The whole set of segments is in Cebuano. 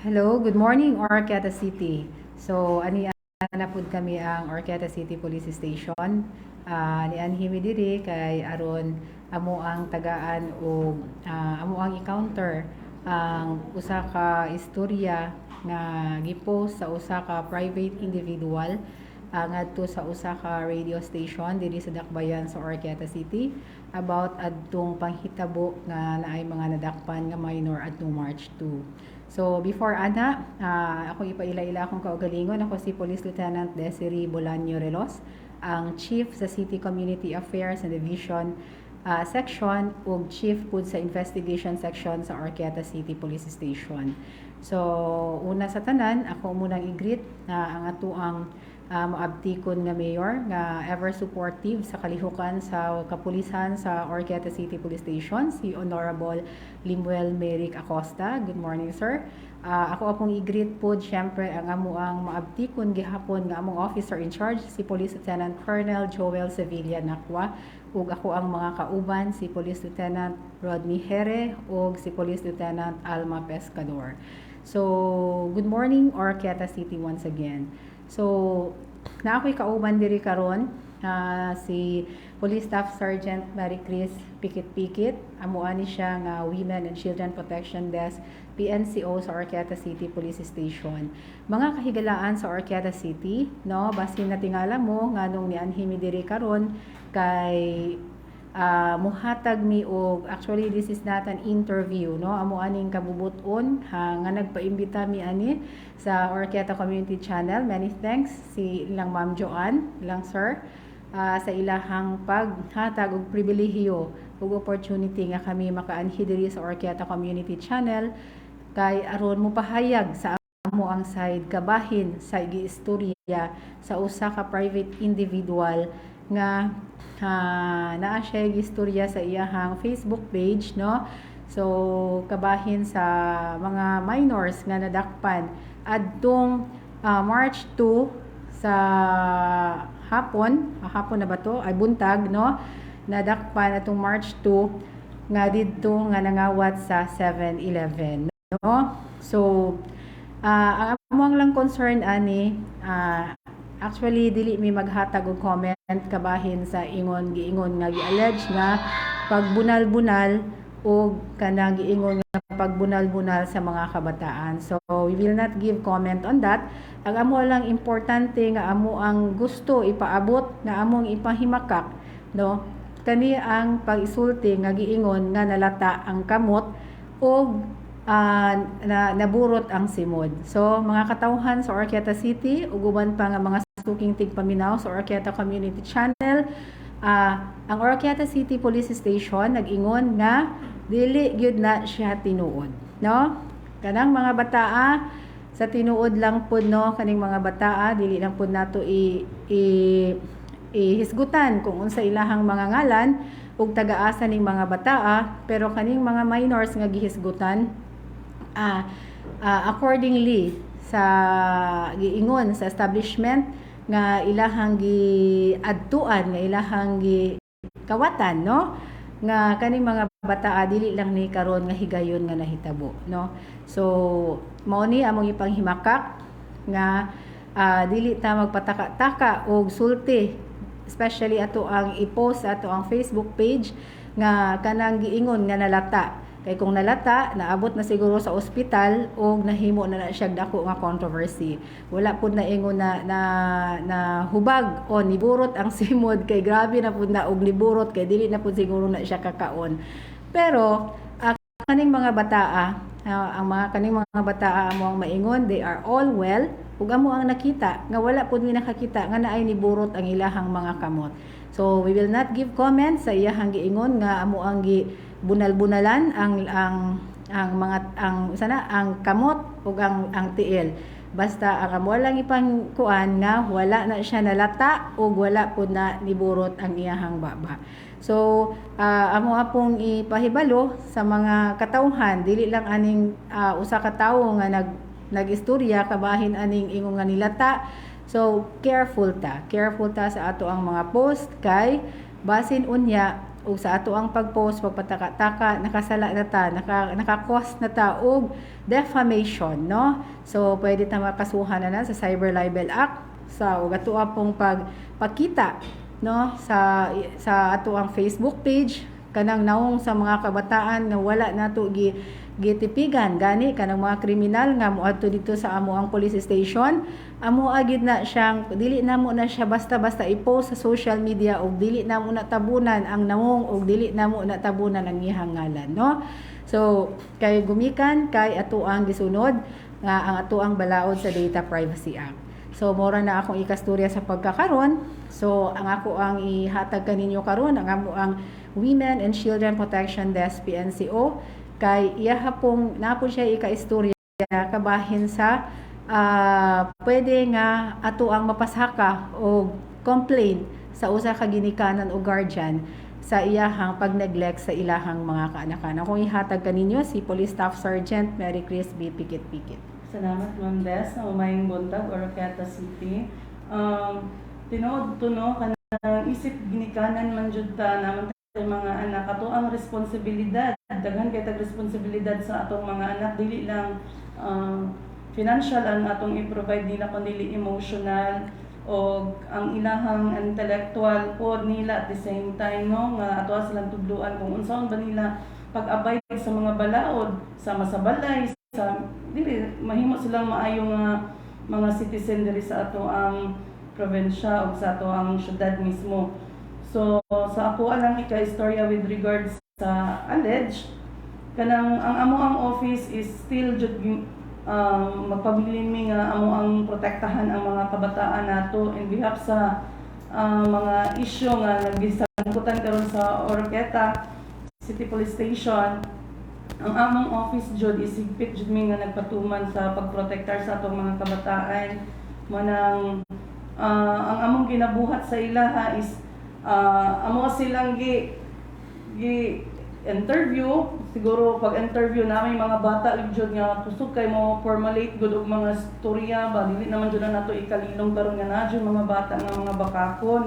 Hello, good morning, Oroquieta City. So, ani na pud kami ang Oroquieta City Police Station. Nianhi mi diri kay aron amo ang tagaan og amo ang i-counter ang usa ka istorya nga gipost sa usa ka private individual ngadto sa usa ka radio station diri sa Dakbayan sa Oroquieta City about adtong panghitabo nga naay mga nadakpan nga minor adtong March 2. So before ana, ako ipaila-ila akong kaugalingon. Ako si Police Lieutenant Desiree Bolaño Relos, ang Chief sa City Community Affairs and Division Section ug Chief pud sa Investigation Section sa Oroquieta City Police Station. So una sa tanan, ako munang i-greet na ang atoang maabtikon nga mayor nga ever supportive sa kalihukan sa kapulisan sa Oroquieta City Police Station, si Honorable Limuel Merrick Acosta. Good morning, sir. Ako akong i-greet pod syempre ang amoang maabtikon gihapon nga among officer in charge, si Police Lieutenant Colonel Joel Sevilla Nakwa, ug ako ang mga kauban, si Police Lieutenant Rodney Here ug si Police Lieutenant Alma Pescador. So, good morning, Oroquieta City, once again. So, naa ko'y kauban diri karon si Police Staff Sergeant Mary Chris Pikit-Pikit. Amo ani siya nga Women and Children Protection Desk PNCO sa Oroquieta City Police Station. Mga kahigalaan sa Oroquieta City, no, basin natingala mo nganong nianhi mi diri karon kay muhatag mi og, actually, this is not an interview, no? Amo aning kabubut-on ha, nga nagpaimbita mi ani sa Oroquieta Community Channel. Many thanks si ilang Ma'am Joanne, ilang sir, sa ilahang paghatag og pribilehiyo ug opportunity nga kami makaanhi diri sa Oroquieta Community Channel kay aron mopahayag sa amo ang side kabahin sa giistorya sa usa ka private individual nga naa siya gistorya sa iyahang Facebook page, no? So kabahin sa mga minors nga nadakpan adtong March 2 sa hapon, hapon na ba to? Ay, buntag, no? Nadakpan atong March 2 nga didto nga nangawat sa 7-Eleven, no? So ang among lang concern ani, actually dili mi maghatag og comment kabahin sa ingon giingon nga gi-allege nga pagbunal-bunal o kanang giingon nga pagbunal-bunal sa mga kabataan. So we will not give comment on that. Ang amo lang importante nga amo ang gusto ipaabot nga among ipahimakak, no, kani ang pag-isulti nga giingon nga nalata ang kamot og na naburot ang simod. So mga katawhan sa Oroquieta City ug uban pa nga mga suking tigpaminaw sa Oroquieta Community Channel, ang Oroquieta City Police Station nag-ingon nga dili gyud na siya tinuod, no? Kanang mga bataa, sa tinuod lang pud, no, kaning mga bataa dili lang pud nato i, i ihisgutan kung unsa ilahang mga ngalan ug taga-asa ning mga bataa, pero kaning mga minors nga gihisgutan, accordingly sa giingon sa establishment nga ilahang giadtuan, nga ilahang gikawatan, no, nga kaning mga bataa dili lang ni karon nga higayon nga nahitabo, no? So mao ni among ipanghimakak nga dili ta magpataka-taka og sulti, especially ato ang i-post sa ato ang Facebook page nga kanang giingon nga nalata, kay kung nalata, naabot na siguro sa ospital og nahimo na na siya dako nga controversy. Wala pud na ingon na na, na hubag o niburot ang simod, kay grabe na pud na og niburot kay dili na pud siguro na siya kakaon. Pero kaning mga bataa, ang mga kaning mga bataa, amo ang maingon, they are all well ug amo ang nakita nga wala pud mi nakakita nga naay niburot ang ilahang mga kamot. So we will not give comment sa iyahang giingon nga amo ang gi bunal-bunalan ang mga ang sana ang kamot ug ang tiil. Basta ang amo lang ipangkuan nga wala na siya nalata ug wala pud na niburot ang iyahang baba. So amo apong ipahibalo sa mga katawhan, dili lang aning usa ka tawo nga nag-istorya kabahin aning ingon nga nilata. So careful ta, careful ta sa ato ang mga post kay basin unya Ug sa ato ang pag-post, pagpataka-taka, nakasala na ta, naka-cause na ta og defamation, no? So pwede ta makasuhan na na sa Cyber Libel Act sa ug ato pong pagpakita, no, sa ato ang Facebook page kanang naong sa mga kabataan nga wala nato gitipigan gani kanang mga kriminal nga moadto dito sa amo ang police station. Amo agid na siyang dili namo na siya basta-basta i-post sa social media og dili namo na tabunan ang nawong og dili namo na tabunan ang iyang ngalan, no? So kay gumikan kay ato ang gisunod nga ang ato ang balaod sa Data Privacy Act. So mora na akong ikastorya sa pagkakaron. So ang ako ang ihatag kaninyo karon, ang amo ang Women and Children Protection Desk PNCO, kay iya pong napon siya ikaistorya kabahin sa pwede nga ato ang mapasaka og complaint sa usa ka ginikanan o guardian sa iyahang pag-neglect sa ilahang mga kaanakan. Akong ihatag kaninyo si Police Staff Sergeant Mary Chris B. Pikit-Pikit. Salamat, Ma'am Des. Maayong buntag, Oroquieta City. Tinuod to, no, kanang isip ginikanan man jud ta naman tay mga anak, ato ang responsibilidad. Daghan kay tag responsibilidad sa atong mga anak, dili lang financial ang atong i-provide nila kundi emotional o ang ilahang intellectual pod nila at the same time, no, nga ato silang tudluan kung unsaon ba nila pag-abide sa mga balaod sama sa balay sa dili mahimo silang maayo nga mga citizen diri sa ato ang probinsya o sa ato ang syudad mismo. So sa ako lang ika-istorya with regards sa alleged kanang ang amo ang office is still jud magpabilin mi nga amo ang protektahan ang mga kabataan nato in behalf sa mga isyu nga nagisangkutan karon sa Oroquieta City Police Station. Ang among office jud is higpit jud mi nga nagpatuman sa pagprotektar sa atong mga kabataan. Manang ang among ginabuhat sa ilaha is amo silang gi gi interview. Siguro pag interview namin mga bata jud nga kusog kay mo formulate gud og mga storya ba, dili naman jud na nato ikalilong karon nga naa jud mga bata nga mga bakakon.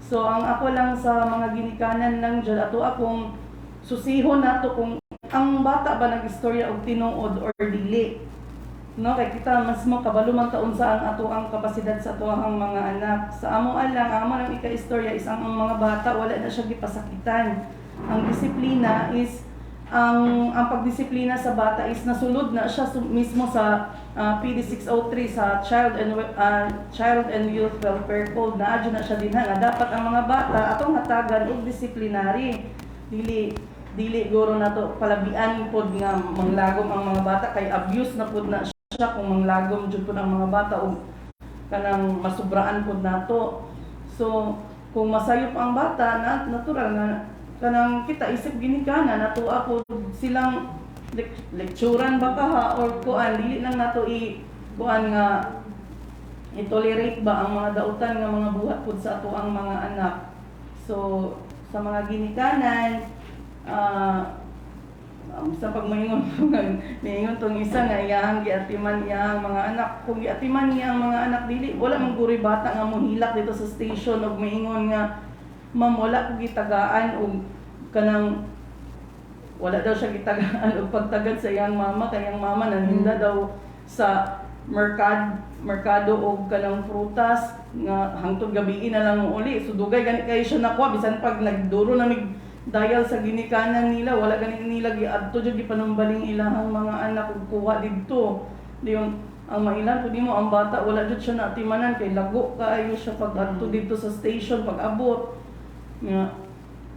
So ang ako lang sa mga ginikanan lang jud, ato akong susihon nato kung ang bata ba nag-istorya og tinuod or dili, no, kay kita mas mo kabalo man ta unsa ang ato ang kapasidad sa atoang mga anak. Sa amo lang, ang amo lang ika-istorya is ang mga bata wala na siya gipasakitan. Ang disiplina is ang pagdisiplina sa bata is nasulod na siya mismo sa PD 603 sa Child and Youth Welfare Code na adyo na siya dinha nga dapat ang mga bata atong hatagan og disciplinary. Dili dili guro nato palabian pod nga manglagom ang mga bata kay abuse na pod na siya kung manglagom jud pod ang mga bata og kanang masubraan pod nato. So kung masayop ang bata na natural nga kanang kita isip ginikanan nato ako silang lekturan ba ka ha or kuan, dili lang nato i kuan nga i-tolerate ba ang mga dautan nga mga buhat pud sa ato ang mga anak. So sa mga ginikanan, sa pagmaingon niingon tong isa nga iyang giatiman iyang mga anak, kung giatiman niya ang mga anak, dili wala man guri bata nga mohilak dito sa station og maingon nga, "Ma'am, wala ko gitagaan," og kanang wala daw siya gitagaan og pagtagad sa iyang mama kay ang mama naninda daw sa merkado og kanang prutas nga hangtod gabii na lang uli. So dugay gani kay siya nakuha. Bisan pag nagduro na mig dial sa ginikanan nila, wala gani nila giadto jud gipanumbaling ilahang mga anak og kuha didto. Diyon ang mailan pud nimo, ang bata wala jud siya naatimanan kay lago kaayo siya pag adto didto sa station pag abot nga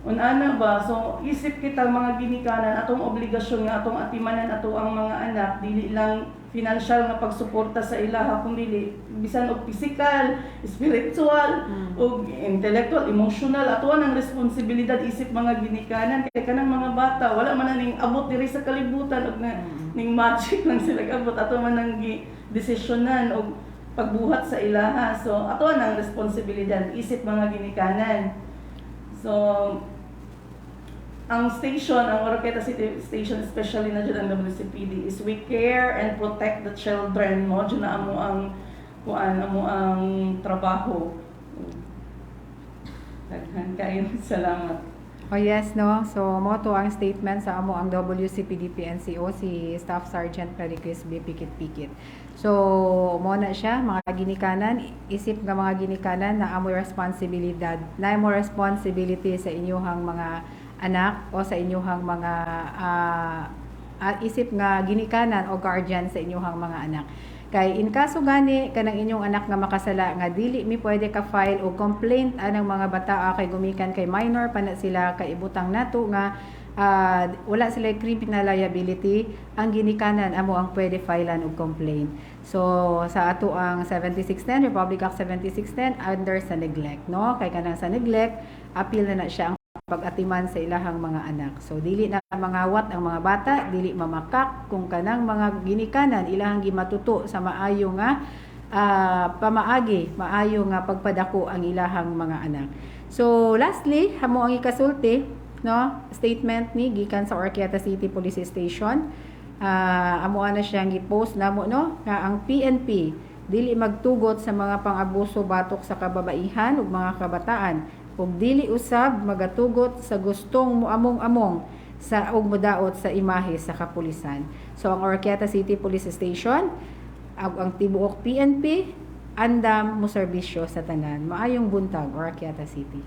unana ba. So isip kita mga ginikanan, atong obligasyon nga atong atimanan ato ang mga anak, dili lang financial nga pagsuporta sa ilaha kung dili bisan og physical, spiritual ug intellectual, emotional. Ato ang responsibilidad isip mga ginikanan kay kanang mga bata wala man na ning abot diri sa kalibutan og na, ning magic lang sila abot. Ato man ang gi desisyonan og pagbuhat sa ilaha. So ato ang responsibilidad isip mga ginikanan. So ang station, ang Oroquieta City Station, especially na dyan ang WCPD, is we care and protect the children mo. Dyan na amo ang kuan, amo ang trabaho. Daghan kayo, salamat. Oh yes, no. So mao to ang statement sa amo ang WCPD PNCO, si Staff Sergeant Pericles B. Pikit Pikit. So mo na siya, mga ginikanan, isip nga mga ginikanan na amoy responsibilidad, na mo responsibility sa inyuhang mga anak o sa inyuhang mga isip nga ginikanan o guardian sa inyuhang mga anak. Kay in kaso gani kanang inyong anak nga makasala nga dili mi pwede ka file og complaint anang mga bata kay gumikan kay minor pa na sila, kay ibutang nato nga wala sila criminal liability, ang ginikanan amo ang pwede filean og complaint. So sa ato ang 7610, Republic Act 7610, under sa neglect, no? Kay kanang sa neglect, apil na na siya ang pag-atiman sa ilahang mga anak. So dili na mangawat ang mga bata, dili mamakak kung kanang mga ginikanan ilahang gimatuto sa maayo nga pamaagi, maayo nga pagpadako ang ilahang mga anak. So lastly, amo ang ikasulti, no, statement ni gikan sa Oroquieta City Police Station. Amo ana siyang gi-post namo, no, nga ang PNP dili magtugot sa mga pang-abuso batok sa kababaihan ug mga kabataan ug dili usab magatugot sa gustong muamong-among sa ug modaot sa imahe sa kapulisan. So ang Oroquieta City Police Station ug ang tibuok PNP andam mo serbisyo sa tanan. Maayong buntag, Oroquieta City.